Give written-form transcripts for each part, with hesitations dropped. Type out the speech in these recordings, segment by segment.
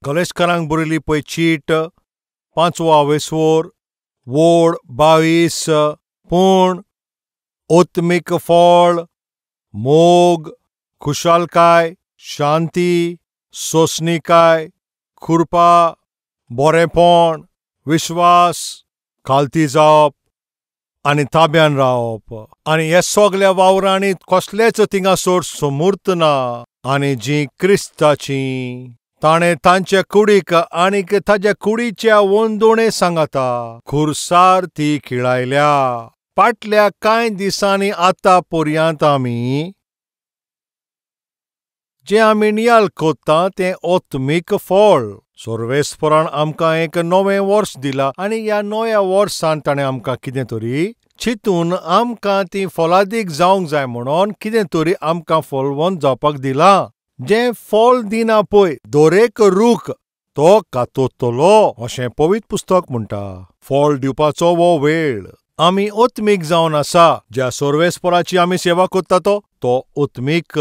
गलेशकारांक बरयली पळय चीट 5वो आवेस्वोर वोड 22 पूण ओत्मीक फळ मोग खुशालकाय शांती सोंसणीकाय कृपा बरेपण विश्वास खालती जावप आनी ताब्यान रावप आनी हे सगल्या वावरांनी कसलेच थिंगासर समूर्त ना आनी जीं क्रिस्ताचीं ताणें तांचे कुडीक आनीक ताज्या कुडीच्या वंदोणे सांगाता खुरसार ती खिळायल्या. फाटल्या कांय दिसांनी आतां पर्यंत आमी जें आमी नियाळ कोत्ता तें ओत्मीक फळ. सर्वेस्परान आमकां एक नवें वर्स दिलां आनी ह्या नव्या वर्सान ताणें आमकां कितें तरी चिंतून आमकां ती फलादीक जावंक जाय म्हणून कितें तरी आमकां फलवंत जावपाक दिलां. जें फळ दिना पळय दरेक रूख तो कातरतलो अशें पवित्र पुस्तक म्हणटा. फळ दिवपाचो हो वेळ. आमी ओत्मीक जावन आसा. ज्या सर्वेस्पराची आमी सेवा करता तो ओत्मीक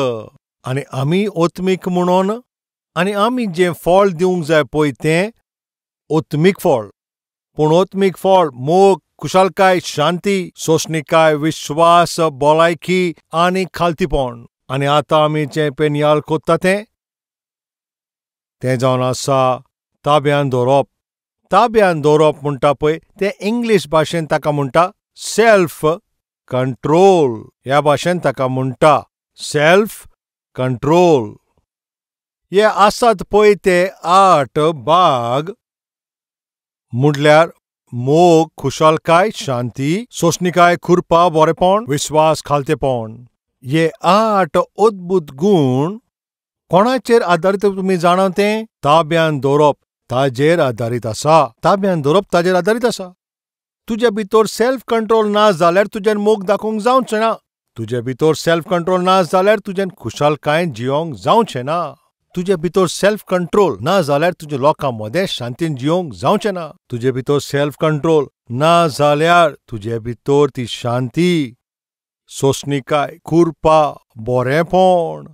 आनी आमी ओत्मीक म्हणून आनी आमी जें फळ दिवंक जाय पळय तें ओत्मीक फळ. पूण ओत्मीक फळ मोग खुशालकाय शांती सोंसणीकाय विश्वास भलायकी आनी खालतीपण. आनी आतां आमी जें पळय नियाळ कोत्ता तें तें जावन आसा ताब्यान दवरप. ताब्यान दवरप म्हणटा पळय तें इंग्लीश भाशेन ताका म्हणटा सेल्फ कंट्रोल. ह्या भाशेन ताका म्हणटा सेल्फ कंट्रोल. हे आसात पळय ते 8 भाग म्हटल्यार मोग खुशालकाय शांती सोंसणीकाय कृपा बरेपण विश्वास खालतेपण. हे 8 अद्भुत गूण कोणाचेर आदारीत तुमी जाणा तें ताब्यान दवरप ताजेर आदारीत आसा. ताब्यान दवरप ताजेर आदारीत आसा. तुजे भितर सेल्फ कंट्रोल ना जाल्यार तुज्यान मोग दाखोवंक जावचें ना. तुजे भितर सेल्फ कंट्रोल ना जाल्यार तुज्यान खुशालकायेन जियोंक जावचें ना. तुजे भितर सेल्फ कंट्रोल ना जाल्यार तुज्या लोकां मदें शांतीन जियोंक जावचें ना. तुजे भितर सेल्फ कंट्रोल ना जाल्यार तुजे भितर ती शांती सोंसणीकाय कृपा बरेपण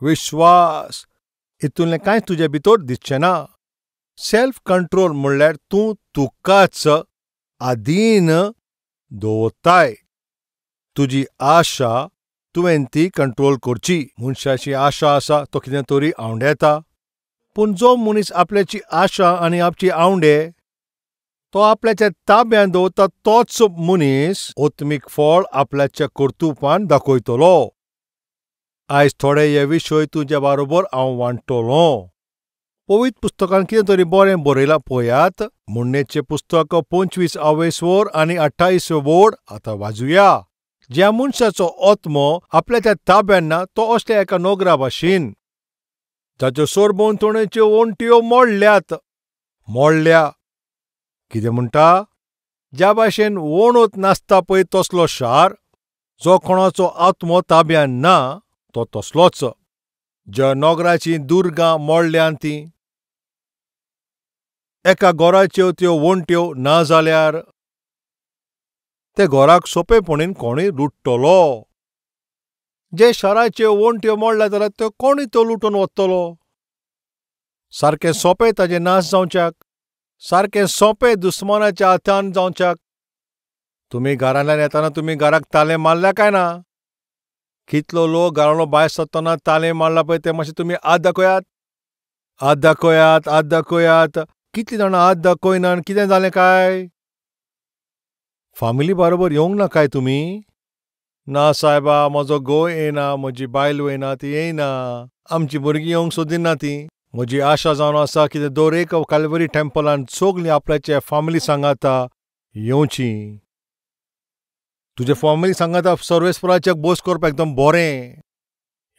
विश्वास हितूंतलें कांय तुजे भितर दिसचें ना. सेल्फ कंट्रोल म्हणल्यार तूं तुकाच आदीन दवरताय. तुजी आशा तुवें ती कंट्रोल करची. मनशाची आशा आसा तो कितें तरी आंवडेता पूण जो मनीस आपल्याची आशा आनी आपची आंवडे तो आपल्याच्या ताब्यान दवरता तोच मनीस ओत्मीक फळ आपल्याच्या कर्तुपान दाखयतलो. आयज थोडे हे विशय तुज्या बरोबर हांव वांट्टलो. पवित्र पुस्तकान कितें तरी बरें बरयलां पळयात. म्हणणेचें पुस्तक 25 आवेस्वोर आनी 28 वोड आतां वाजुया. ज्या मनशाचो आत्मो आपल्याच्या ताब्यान ना तो असल्या एका नोगरा भाशेन जाच्यो सरभोंवतणच्यो वण्ट्यो मोडल्यात. मोडल्या कितें म्हणटा? ज्या भाशेन वणत नासता पळय तसलो शार जो कोणाचो आत्मो ताब्यान ना तो तसलोच. ज्या नोगराचीं दुर्गां मोडल्यान तीं एका घराच्यो त्यो वण्ट्यो ना जाल्यार ते घराक सोंपेपणीन कोणूय लुट्टलो. जे शाराच्यो वण्ट्यो मोडल्या जाल्यार त्यो कोणूय त्यो लुटून वतलो. सारकें सोंपें ताजें नाश जावच्याक, सारकें सोंपें दुस्मानाच्या हातान जावच्याक. तुमी घरांतल्यान येतना तुमी घराक तालें मारल्या काय ना? कितलो लोक घरांतलो भायर सरतना तालें मारला पळय तें मातशें तुमी हात दाखयात, हात दाखयात, हात दाखयात. कितलीं जाणां हात दाखयना? कितें जालें काय? फामिली बरोबर येवंक ना काय तुमी? ना सायबा, म्हजो घोव येयना, म्हजी बायल येयना, ती येयना, आमची भुरगीं येवंक सोदिना ती. म्हजी आशा जावन आसा कितें दरेक कालवरी टेम्पलान सगळीं आपल्याचे फामिली सांगाता येवची. तुजे फामिली सांगाता सर्वेस्पराचे बोस करपाक एकदम बरें.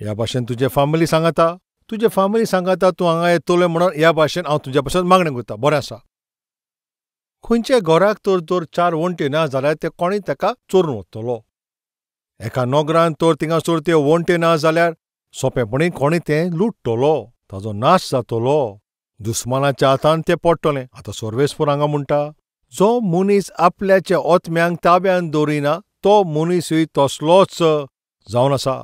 ह्या भाशेन तुजे फामिली सांगाता, तुजे फामिली सांगाता तूं हांगा येतलो म्हणून ह्या भाशेन हांव तुज्या पासून मागणें करता. बरें आसा. खंयच्या घराक तर जर 4 वण्ट्यो ना जाल्यार ते कोणूय ताका चोरून वतलो. एका नोगरान तर थिंगासर त्यो वण्ट्यो ना जाल्यार सोंपेपणी कोणूय तें लुट्टलो, ताजो नाश जातलो, दुस्मानाच्या हातान तें पडटलें. आतां सर्वेस्पर हांगा म्हणटा जो मनीस आपल्याच्या ओत्म्यांक ताब्यान दवरिना तो मनीसूय तसलोच जावन आसा.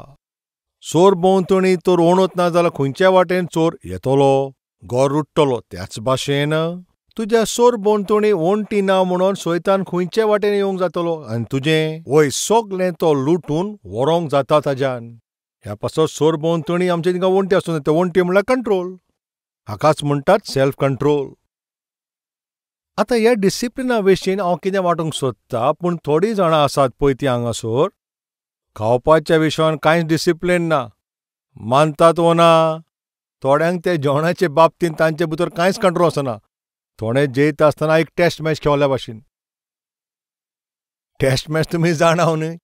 चोर भोंवतणी तर वणत ना जाल्यार खंयच्या वाटेन चोर येतलो. घोर रुट्टलो. त्याच भाशेन तुज्या सोरभोंवतणी वण्टी ना म्हणून सैतान खंयचे वाटेन येवंक जातलो आनी तुजें वय सगलें तो लुटून व्हरोंक जाता ताज्यान. ह्या पासत सोरभोंवतणी आमचे तिंगा वण्टी आसूं जाय. त्यो वण्टी म्हणल्यार कंट्रोल. हाकाच म्हणटात सेल्फ कंट्रोल. आतां ह्या डिसिप्लिना विशीं हांव कितें वांटूंक सोदता, पूण थोडीं जाणां आसात पळय तीं हांगासर खावपाच्या विशयान कांयच डिसिप्लीन ना. मानतात वो ना? थोड्यांक ते जेवणाचे बाबतींत तांचे भितर कांयच कंट्रोल आसना. थोडे जेयता आसतना एक टॅस्ट मॅच खेळल्या भाशेन. टॅस्ट मॅच तुमी जाणा न्हय,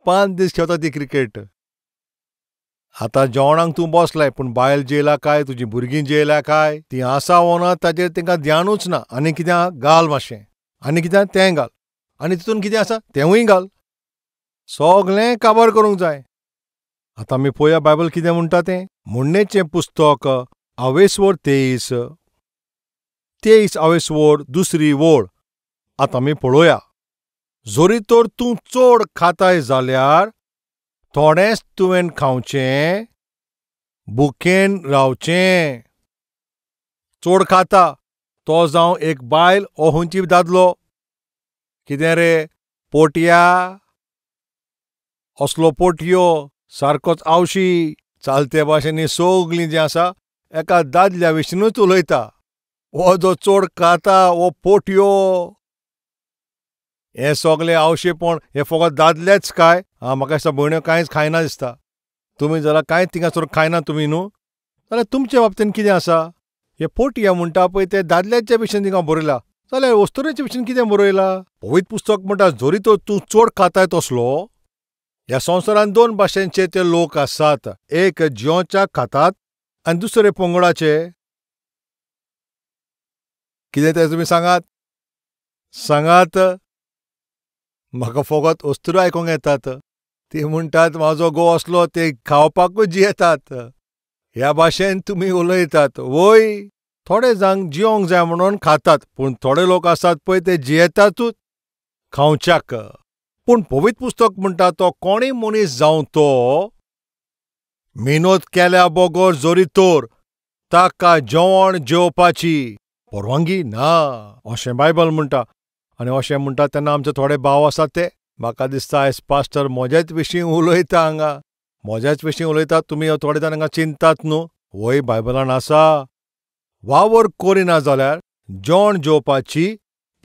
5 दीस खेळता ती क्रिकेट. आतां जेवणाक तूं बसलाय, पूण बायल जेयला काय, तुजी भुरगीं जेयल्या काय, तीं आसा वो ना ताजेर तांकां ध्यानूच ना. आनी कितें घाल मातशें, आनी कितें तें घाल, आनी तितून कितें आसा तेंवूय घाल, सगलें काबार करूंक जाय. आतां आमी पळोवया बायबल कितें म्हणटा तें. म्हणणेचें पुस्तक आवेसवर 23 23 आवेसवर 2 वळ. आतां आमी पळोवया. जरी तर तूं चड खाताय जाल्यार थोडेंच तुवें खावचें, भुकेन रावचें. चड खाता तो जावं एक बायल ओ खंयची दादलो, कितें रे पोटया, असलो पोटयो सारकोच आवशी चालते भाशेन सगलीं जीं आसा एका दादल्या विशींनूच उलयता. हो जो चड खाता हो पोटयो. हें सगलें आवशेपण हें फकत दादलेच काय? आं, म्हाका दिसता भयण्यो कांयच खायना दिसता. तुमी जाल्यार कांयच थिंगासर खायना तुमी न्हू, जाल्यार तुमचे बाबतीन कितें आसा? हे पोटया म्हणटा पळय ते दादल्याच्या विशीं थिंगा बरयला, जाल्यार अस्तुरेच्या विशीं कितें बरयला? पवित्र पुस्तक म्हणटा जरी तर तूं चड खाताय तसलो. ह्या संवसारांत 2 भाशेंचे ते लोक आसात, एक जियोच्याक खातात आनी दुसरे पंगडाचे. कितें तें तुमी सांगात सांगात. म्हाका फकत अस्तुऱ्यो आयकूंक येतात, ती म्हणटात म्हाजो घोव असलो ते खावपाकूच जियेतात. ह्या भाशेन तुमी उलयतात वय. थोडे जाण जियोंक जाय म्हणून खातात, पूण थोडे लोक आसात पळय ते जियेतातूच खावच्याक. पूण पवित्र पुस्तक म्हणटा तो कोणूय मनीस जावं तो मिनोद केल्या बगर जरी तर ताका जेवण जेवपाची परवानगी ना, अशें बायबल म्हणटा. आनी अशें म्हणटा तेन्ना आमचे थोडे भाव आसात ते म्हाका दिसता आयज पास्टर म्हज्याच विशीं उलयता, हांगा म्हज्याच विशीं उलयता. तुमी थोडे जाण हांगा चिंतात न्हू, वय बायबलान आसा वावर करिना जाल्यार जेवण जेवपाची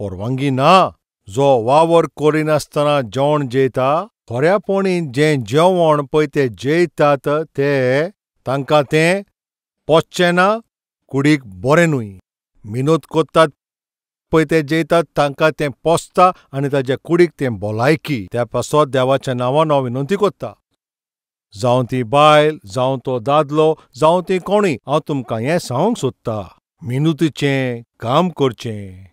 परवानगी ना. जो वावर करिनासतना जेवण जेयता, खऱ्यापणी जें जेवण पळय ते जेयतात ते तांकां तें पचचें ना, कुडीक बरें न्हय. मिनोद करतात पळय ते जेयतात तांकां तें पोसता आनी ताज्या कुडीक तें भलायकी. त्या पासत देवाच्या नांवान हांव विनंती करता, जावं ती बायल, जावं तो दादलो, जावं ती कोणूय, हांव तुमकां हें सांगूंक सोदता, मिनुतीचें काम करचें.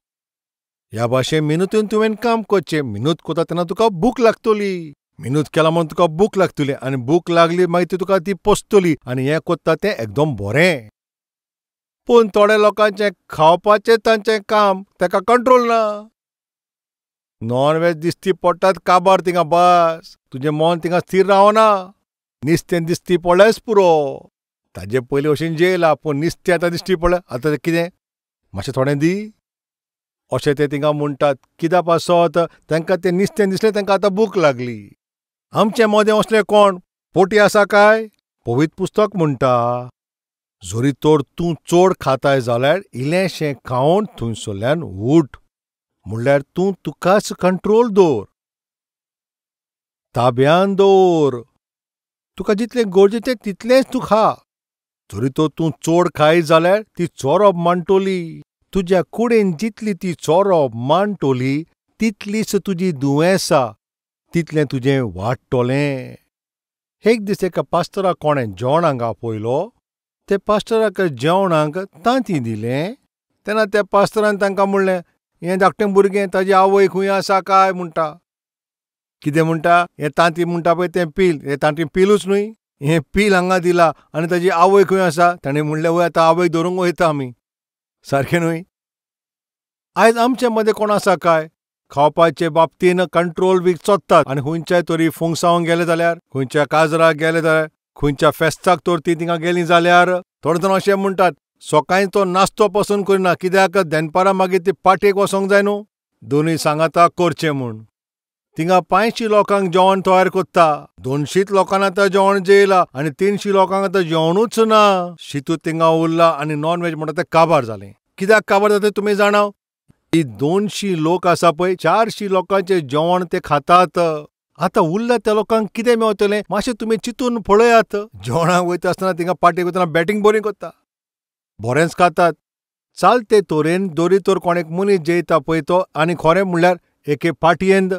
ह्या भाशेन मिनुतीन तुवें काम करचें. मिनूत करता तेन्ना तुका भूक लागतली, मिनूत केला म्हणून तुका भूक लागतली, आनी भूक लागली मागीर ती तुका ती पोसतली, आनी हें करता तें एकदम बरें. पूण थोड्या लोकांचें खावपाचें तांचें काम ताका कंट्रोल ना. नॉन वेज दिसती पडटात काबार थिंगा, बस तुजें मन थिंगा स्थीर रावना. निस्तें दिसती पडल्याच पुरो, ताजे पयलीं वशीन जेयला, पूण निस्तें आतां दिश्टी पडलें, आतां कितें मातशें थोडें दी अशें ते थिंगा म्हणटात. कित्या पासत तांकां तें निस्तें दिसलें, तांकां आतां भूक लागली. आमचे मदें असलें कोण पोटी आसा काय? पवित्र पुस्तक म्हणटा जरी तर तूं चड खाताय जाल्यार इल्लेंशें खावन थंयसरल्यान उठ, म्हणल्यार तूं तुकाच कंट्रोल दवर, ताब्यान दवर. तुका जितलें गरजेचें तितलेंच तूं खा. जरी तर तूं चड खाय जाल्यार ती चोरप मांडटली. तुज्या कुडीन जितली ती चोरप मांडटली तितलीच तुजी दुयेंसां, तितलें तुजें वाडटलें. एक दीस एका पास्टराक कोणें जेवणाक आपयलो. ते पास्टराक जेवणाक तांतीं दिलें. तेन्ना त्या पास्टरान तांकां म्हणलें, हें धाकटें भुरगें ताजी आवय खंय आसा काय म्हणटा. कितें म्हणटा? हें तांतीं म्हणटा पळय तें पील, हें तांतीं पिलूच न्हय, हें पील हांगा दिलां आनी ताजी आवय खंय आसा? ताणें म्हणलें वय आतां आवयक धरूंक वयता आमी. सारकें न्हय? आयज आमचे मदें कोण आसा काय खावपाचे बाबतीन कंट्रोल बी चोदतात, आनी खंयच्याय तरी फुंगसावंक गेले जाल्यार, खंयच्या काजराक गेले जाल्यार, खंयच्या फेस्ताक तर ती थिंगा गेली जाल्यार थोडे जाण अशें म्हणटात, सकाळीं तो नाश्तो पसून करिना, कित्याक दनपारां मागीर ती पाटयेक वचोंक जाय न्हू, दोनूय सांगाता करचें म्हूण. थिंगा 500 लोकांक जेवण तयार कोत्ता, 200 लोकांक आतां जेवण जेयलां आनी 300 लोकांक आतां जेवणूच ना. शितू थिंगा उरला आनी नॉन व्हेज म्हणटा तें काबार जालें. कित्याक काबार जाता तुमी जाणा? ही 200 लोक आसा पळय, 400 लोकांचें जेवण ते खातात. आतां उरला त्या लोकांक कितें मेवतलें मातशें तुमी चिंतून पळयात. जेवणाक वयता आसतना थिंगा पार्टेक वयतना बॅटींग बरी कोत्ता, बरेंच खातात. चालते तरेन दोरी तर कोण एक मनीस जेयता पळय तो, आनी खरें म्हणल्यार एके पाटयेंत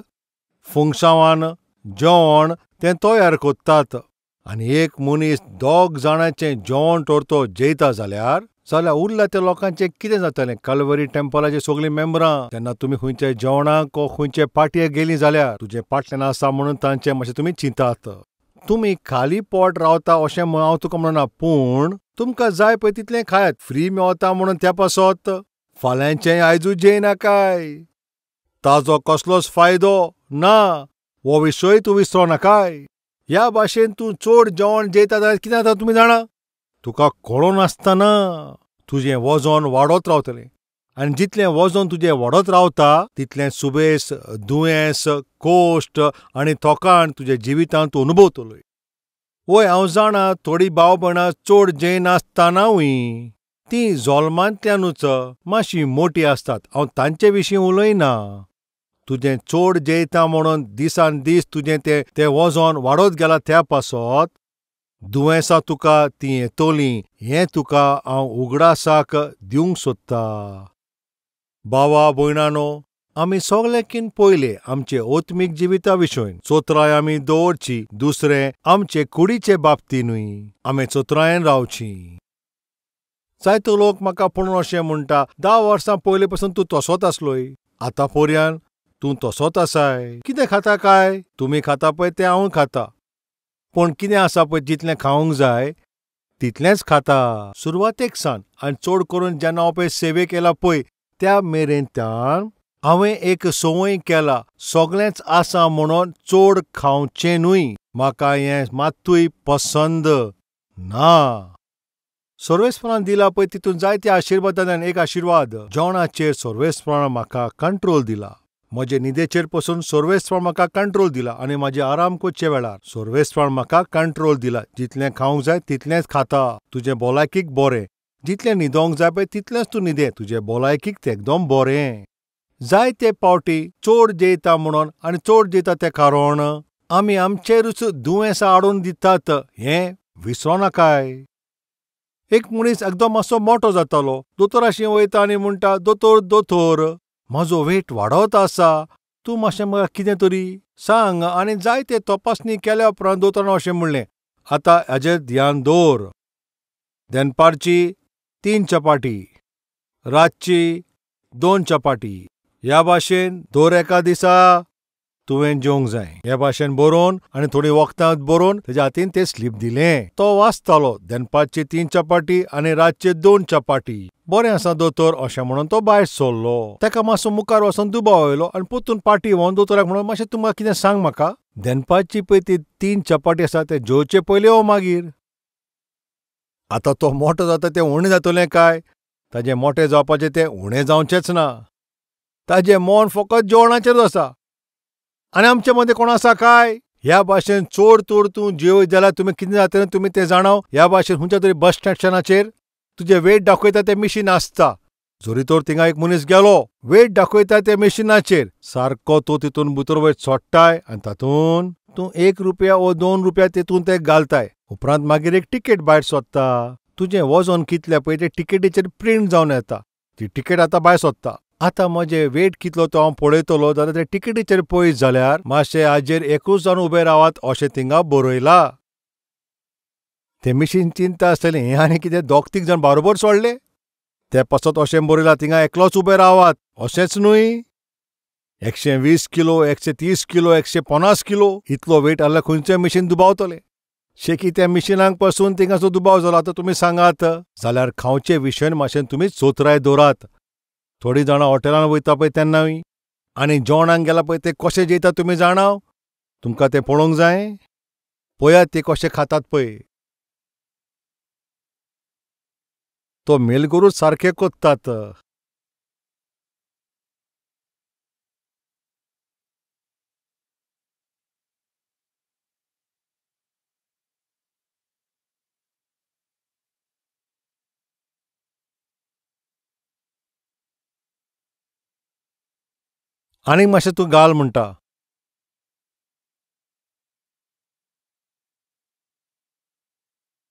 फुंगसांवान जेवण तें तयार कोत्तात आनी एक मनीस 2 जाणांचें जेवण तर तो जेयता जाल्यार जाल्यार उरला त्या लोकांचें कितें जातलें? कालवरी टेम्पलाचे सगळीं मेंबरां तेन्ना तुमी खंयच्या जेवणाक वो खंयचे पाटयेक गेलीं जाल्यार तुजें पाटल्यान आसा म्हणून तांचें मातशें तुमी चिंतात. तुमी खाली पोट रावता अशें हांव तुका म्हणना, पूण तुमकां जाय पळय तितलें खायात. फ्री मेवता म्हणून त्या पासत फाल्यांचें आयजूच जेयनाकाय, ताजो कसलोच फायदो ना, हो विशय तूं विसरो नाकाय. ह्या भाशेन तूं चड जेवण जेयता जाल्यार कितें जाता तुमी जाणा? तुका कळोन आसतना तुजें वजन वाडत रावतलें आनी जितलें वजन तुजें वाडत रावता तितलें सुबेस, दुयेंस, कोश्ट आनी थकाण तुज्या जिवितांत तूं अनुभवतलोय. वय हांव जाणा थोडीं भाव भयणां चड जेयनासतनाय तीं जल्मांतल्यानूच मातशीं मोटी आसतात, हांव तांचे विशीं उलयना. तुजें चड जेयता म्हणून दिसान दीस तुजें तें वजन वाडत गेलां त्या पासत दुयेंसां तुका तीं येतलीं हें तुका हांव उगडासाक दिवंक सोदता. भावा भयणानो, आमी सगळ्यांकीन पयलें आमचे आत्मीक जिविता विशयन चोत्राय आमी दवरची, दुसरें आमचे कुडीचे बाबतीनूय आमी चोत्रायेन रावची. जायतो लोक म्हाका पळोवन अशें म्हणटा, 10 वर्सां पयलीं पसून तूं तसोच आसलोय, आतां पर्यान तूं तसोच आसाय, कितें खाता काय? तुमी खाता पळय तें हांव खाता, पूण कितें आसा पळय जितलें खावंक जाय तितलेंच खाता. सुरवातेक सान आनी चड करून जेन्ना हांव पळय सेवेक येयला पळय त्या मेरेन त्यान हांवें एक संवय केला, सगळेंच आसा म्हणून चड खावचें न्हय, म्हाका हें मात्तूय पसंद ना. सर्वेस्परान दिला पळय तितून जायते आशिर्वादांतल्यान एक आशिर्वाद जेवणाचेर सर्वेस्परान म्हाका कंट्रोल दिला, म्हजे न्हिदेचेर पसून सर्वेस्परान म्हाका कंट्रोल दिला आनी म्हाजे आराम करचे वेळार सर्वेस्परान म्हाका कंट्रोल दिला. जितलें खावंक जाय तितलेंच खाता, तुजें भलायकीक बरें, जितलें न्हिदोंक जाय पळय तितलेंच तूं न्हिदे, तुजे भलायकीक तें एकदम बरें. जायते पावटी चड जेयता म्हणून आनी चड जेयता तें कारण आमी आमचेरूच दुयेंसां हाडून दितात हें विसरो नाकाय. एक मनीस एकदम मातसो मोटो जातालो, दोतोराशी वयता आनी म्हणटा, दोतोर दोतोर म्हजो वेट वाडत आसा, तूं मातशें म्हाका कितें तरी सांग. आनी जायते तपासणी केल्या उपरांत दोतोरान अशें म्हणलें, आतां हाजेर ध्यान दवर, दनपारची 3 चपाटी, रातची 2 चपाटी, ह्या भाशेन दर एका दिसा तुवें जेवंक जाय. ह्या भाशेन बरोवन आनी थोडीं वखदां बरोवन तेज्या हातीन तें स्लीप दिलें. तो वाचतालो, दनपारची 3 चपाटी आनी रातचे 2 चपाटी. बरें आसा दोतोर अशें म्हणून तो भायर सरलो. ताका मातसो मुखार वचून दुबाव आयलो आनी परतून पाटी व्हरून दोतोराक म्हणून, मातशें तूं म्हाका कितें सांग म्हाका, दनपारची पळय ती 3 चपाटी आसा ते जेवचे पयलीं वो मागीर? आतां तो मोटो जाता तें उणें जातलें काय? ताजें मोटें जावपाचें तें उणें जावचेंच ना, ताजें मन फकत जेवणाचेरूच आसा. आनी आमचे मदें कोण आसा काय? ह्या भाशेन चड तर तूं जेवयत जाल्यार तुमी कितें जातलें तुमी तें जाणाव? ह्या भाशेन खंयच्या तरी बस स्टेशनाचेर तुजें वेट दाखयता तें मिशीन आसता, जरी तर थिंगा एक मनीस गेलो, वेट दाखयता त्या मिशिनाचेर, सारको तूं तितून भितर वयर सोडटाय आनी तातूंत तूं 1 रुपया वो 2 रुपया तितून ते घालताय. उपरांत मागीर एक टिकेट भायर सोदता, तुजें वजन कितलें पळय तें टिकेटीचेर प्रिंट जावन येता, ती टिकेट आतां भायर सोदता. आतां म्हजें वेट कितलो तो हांव पळयतलो जाल्यार ते टिकेटीचेर पळयत जाल्यार मातशें हाजेर एकूच जावन उबें रावात अशें थिंगा बरयलां. तें मिशीन चिंता आसतलें हें आनी कितें 2-3 जाण बारोबर सोडले, ते पासत अशें बरयलां थिंगा एकलोच उबें रावात अशेंच न्हय. 120 किलो, 130 किलो, 150 किलो इतलो वेट आहल्यार खंयचें मिशीन दुबावतलें. शेकी त्या मिशिनांक पसून थिंगासो दुबाव जालो. आतां तुमी सांगात जाल्यार खावचे विशयन मातशें तुमी चोत्राय दवरात. थोडीं जाणां हॉटेलान वयता पळय तेन्नाय आनी जेवणाक गेला पळय ते कशें जेयता तुमी जाणाव? तुमकां तें पळोवंक जाय? पळयात ते कशें खातात पळय. तो मेलगोरूच सारकें कोत्तात. आनीक मातशें तूं घाल म्हणटा.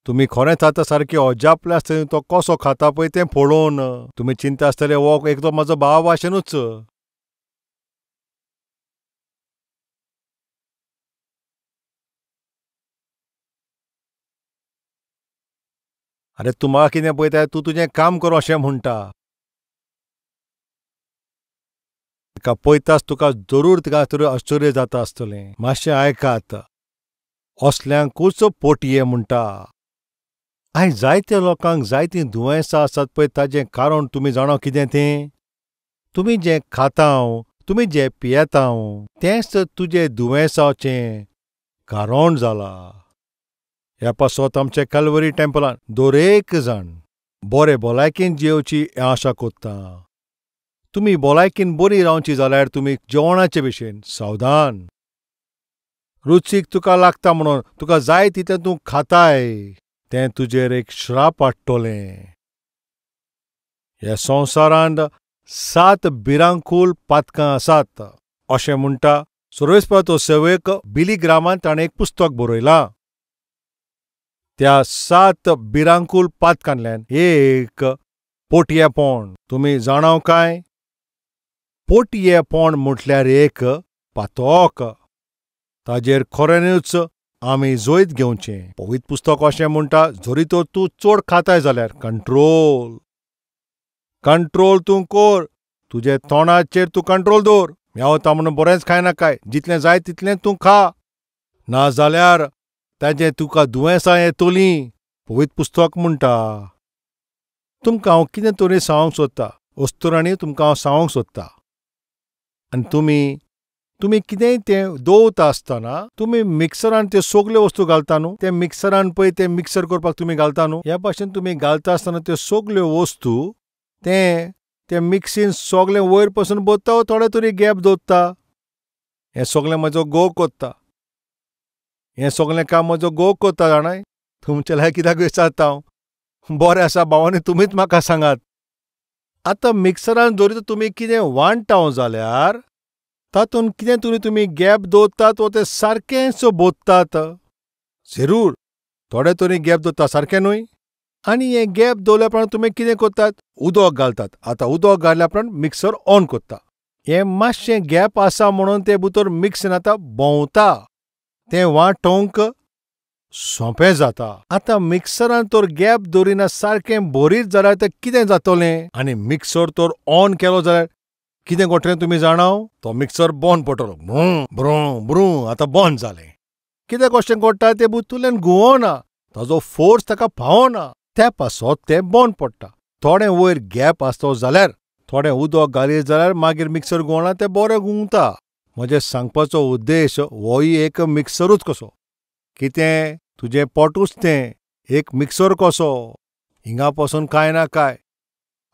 तुमी खरेंच आतां सारकें अजापले आसतले तो कसो खाता पळय तें पळोवन. तुमी चिंता आसतले हो एकदम म्हजो भाव भाशेनूच. आरे तूं म्हाका कितें पळयता, तूं तुजें काम कर अशें म्हणटा. ताका पळयताच तुका जरूर तिका तरी आश्चर्य जाता आसतलें. मातशें आयकात, असल्यांकूच पोटये म्हणटा. आयज जायत्या लोकांक जायतीं दुयेंसां आसात पळय, ताजें कारण तुमी जाणा कितें तें? तुमी जें खाता, तुमी जें पियेता तेंच तुजें दुयेंसाचें कारण जालां. ह्या पासत आमच्या कॅल्वरी टेम्पलान दरेक जाण बरे भलायकेन जियेवची हें आशा कोत्ता. तुमी भलायकेन बरी रावची जाल्यार तुमी जेवणाचे भशेन सावधान. रुचीक तुका लागता म्हणून तुका जाय तितलें तूं खाताय, तें तुजेर एक श्राप हाडटलें. ह्या संवसारांत 7 भिरांकूळ पातकां आसात अशें म्हणटा सर्वेस्पराचो सेवक बिली ग्रामान. ताणें एक पुस्तक बरयलां. त्या 7 भिरांकूळ पातकांतल्यान एक पोटयेपण. तुमी जाणाव काय? पोटयेपण म्हटल्यार एक पातक. ताजेर खऱ्यांनीच आमी जैत घेवचें. पवित्र पुस्तक अशें म्हणटा, जरी तर तूं चड खाताय जाल्यार कंट्रोल कंट्रोल तूं कर, तुजे तोंडाचेर तूं कंट्रोल दवर. मेवता म्हणून बरेंच खायनाकाय, जितलें जाय तितलें तूं खा, ना जाल्यार ताजें तुका दुयेंसां येतलीं. पवित्र पुस्तक म्हणटा. तुमकां हांव कितें तरी सांगूंक सोदता, अस्तुरांनी तुमकां हांव सांगूंक सोदता. आनी तुमी कितेंय तें दवरता आसतना तुमी मिक्सरान त्यो सगल्यो वस्तू घालता न्हू, ते मिक्सरान पळय तें मिक्सर करपाक तुमी घालता न्हू, ह्या भाशेन तुमी घालता आसतना त्यो सगल्यो वस्तू तें ते मिक्सीन सगळें वयर पसून भरता वो थोडे तरी गॅप दवरता. हें सगळें म्हजो घोव कोत्ता, हें सगळें काम म्हजो घोव कोत्ता. जाणाय तुमचे लागीं कित्याक विचारता हांव? बरें आसा भावांनी, तुमीच म्हाका सांगात. आतां मिक्सरान जरी तुमी कितें वांट्टा जाल्यार तातूंत कितें तरी तुमी गॅप दवरतात वो तें सारकेंच बोधतात. जरूर थोडे तरी गॅप दवरता, सारकें न्हय? आनी हें गॅप दवरल्या उपरांत तुमी कितें करतात? उदक घालतात. आतां उदक घातल्या उपरांत मिक्सर ऑन करता. हें मातशें गॅप आसा म्हणून तें भितर मिक्सीन आतां भोंवता, तें वांटोवंक सोंपें जाता. आतां मिक्सरान तर गॅप दवरिना सारकें भरीत जाल्यार तें कितें जातलें? आनी मिक्सर तर ऑन केलो जाल्यार कितें घडटलें तुमी जाणाव? तो मिक्सर बंद पडटलो, ब्रू ब्रू ब्रू. आतां बंद जालें. कितें कशें घडटा तें भितूरल्यान घुंवना, ताजो फोर्स ताका पावना, त्या पासत तें बंद पडटा. थोडें वयर गॅप आसतो जाल्यार, थोडें उदक घालीत जाल्यार मागीर मिक्सर घुंवना, तें बरें घुंवता. म्हजें सांगपाचो उद्देश होय एक मिक्सरूच कसो. कितें तुजें पोटूच तें एक मिक्सर कसो. हिंगा पासून कांय ना काय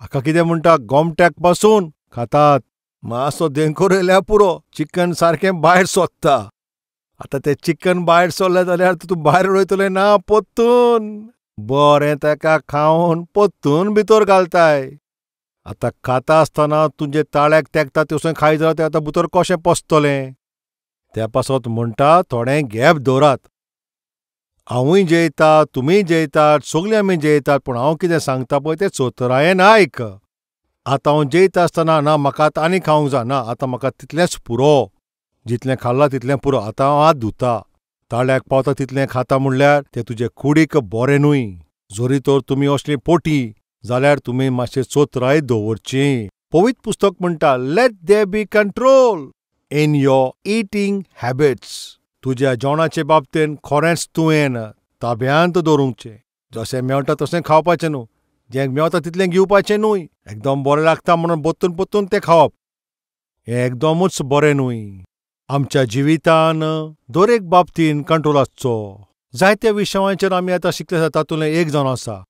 हाका कितें म्हणटा, गोमट्याक पासून खातात. मातसो देंकोर येयल्यार पुरो, चिकन सारकें भायर सोदता. आतां तें चिकन भायर सरलें जाल्यार तूं भायर उडयतलें ना, पोत्तून बरें ताका खावन पोत्तून भितर घालताय. आतां खाता आसतना तुजे ताळ्याक तेंकता तशें खायत जाल्यार तें आतां भितर कशें पसतलें? त्या पासत म्हणटा थोडें गॅप दवरात. हांवूय जेयता, तुमीय जेयतात, सगळीं आमी जेयतात, पूण हांव कितें सांगता पळय तें चतुरायेन आयक. आतां हांव जेयता आसतना ना म्हाका आतां आनी खावंक जाय ना, आतां म्हाका तितलेंच पुरो, जितलें खाल्लां तितलें पुरो, आतां हांव हात धुता. ताळ्याक पावता तितलें खाता म्हणल्यार तें तुजे कुडीक बरें न्हय. जरी तर तुमी असली पोटी जाल्यार तुमी मातशें चतुराय दवरची. पवित्र पुस्तक म्हणटा, let there be control in your eating habits. तुज्या जेवणाचे बाबतीन खरेंच तुवें ताब्यांत दवरूंकचें. जशें मेळटा तशें खावपाचें न्हू, जें मेवता तितलें घेवपाचें न्हय. एकदम बरें लागता म्हणून पोत्तून पोत्तून तें खावप हें एकदमूच बरें न्हय. आमच्या जिवितान दरेक बाबतीन कंट्रोल आसचो. जायत्या विशयांचेर आमी आतां शिकले आसा, तातूंतलें एक जावन आसा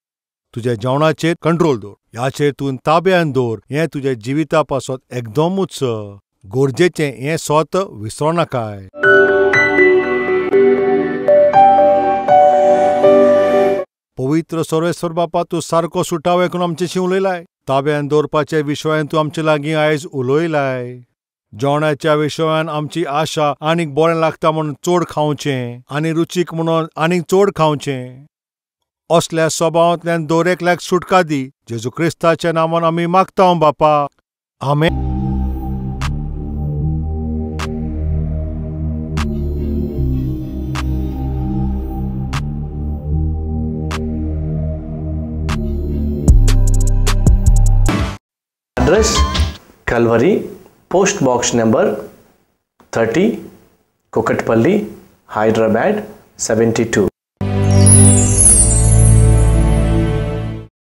तुज्या जेवणाचेर कंट्रोल दवर, ह्याचेर तूं ताब्यान दवर. हें तुज्या जिविता पासत एकदमूच गरजेचें, हें स्वत विसरो नाकाय. पवित्र सर्वेश्वर बापा, तूं सारको सुटावे करून आमचेशी उलयलाय. ताब्यान दवरपाच्या विशयान तूं आमचे लागीं आयज उलयलाय. जेवणाच्या विशयान आमची आशा आनीक बरें लागता म्हणून चड खावचें आनी रुचीक म्हणून आनीक चड खावचें, असल्या स्वभावांतल्यान दरेकल्याक सुटका दी. जेजू क्रिस्ताच्या नांवान आमी मागता बापा, आमेन. Address: Calvary, Post Box number 30, Kukatpally, Hyderabad 72.